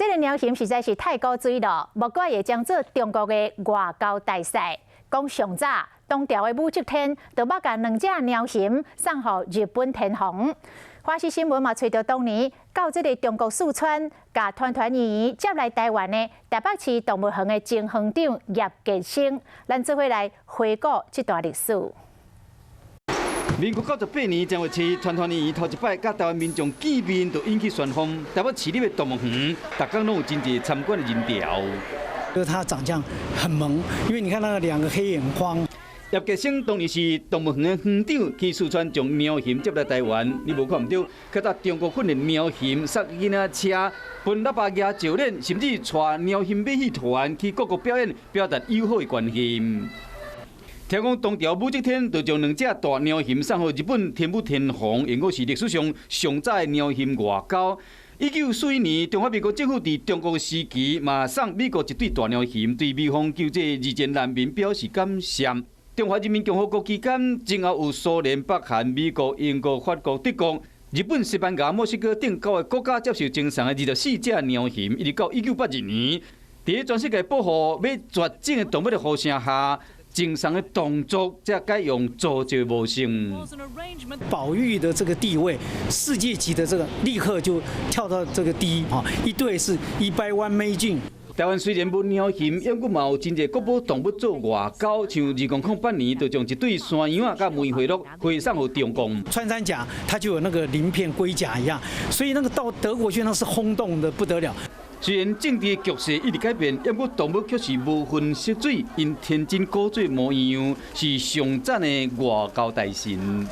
這个貓熊實在是太古錐囉，莫怪會將做中國的外交大使。講上早，當朝的武則天就捌共兩隻貓熊送予日本天皇。華視新聞嘛，揣著當年到這个中國四川，共團團圓圓接來台灣的台北市動物園的前園長葉傑生，咱做伙來回顧這段歷史。民國98年正月7，團團圓圓頭一擺佮台灣民眾見面，就引起旋風。台北市立的動物園，逐工攏有真濟參觀的人潮。就是它長相很萌，因為你看那個兩個黑眼眶。葉傑生當年是動物園的園長，去四川將貓熊接來台灣，你無看毋著，較早中國訓練貓熊，塞囡仔車，噴喇叭舉石鏈，甚至帶貓熊馬戲團去各國表演，表達友好的關係。聽講當朝武則天就將兩隻大貓熊送予日本天武天皇，因閣是歷史上上早的貓熊外交。1941年，中華民國政府佇中國時期，嘛送美國一對大貓熊，對美方救濟二戰難民表示感謝。中華人民共和國期間，前後有蘇聯、北韓、美國、英國、法國、德國、日本、西班牙、墨西哥等九個國家接受贈送的24隻貓熊，一直到1982年，佇全世界保護欲絕種的動物的呼聲下，贈送的動作才改用租借模式。保育的這個地位，世界級的這個立刻就跳到這個第一啊！一對是100萬美金。台灣雖然無貓熊，毋過嘛有真濟國寶動物做外交，像2008年就將一對山羊仔佮梅花鹿回送予中共。穿山甲它就有那個鱗片龜甲一樣，所以那個到德國去那是轟動的不得了。雖然政治局勢一直改變，毋過動物卻是無分色水，𪜶天真古錐模樣，是上讚的外交大臣。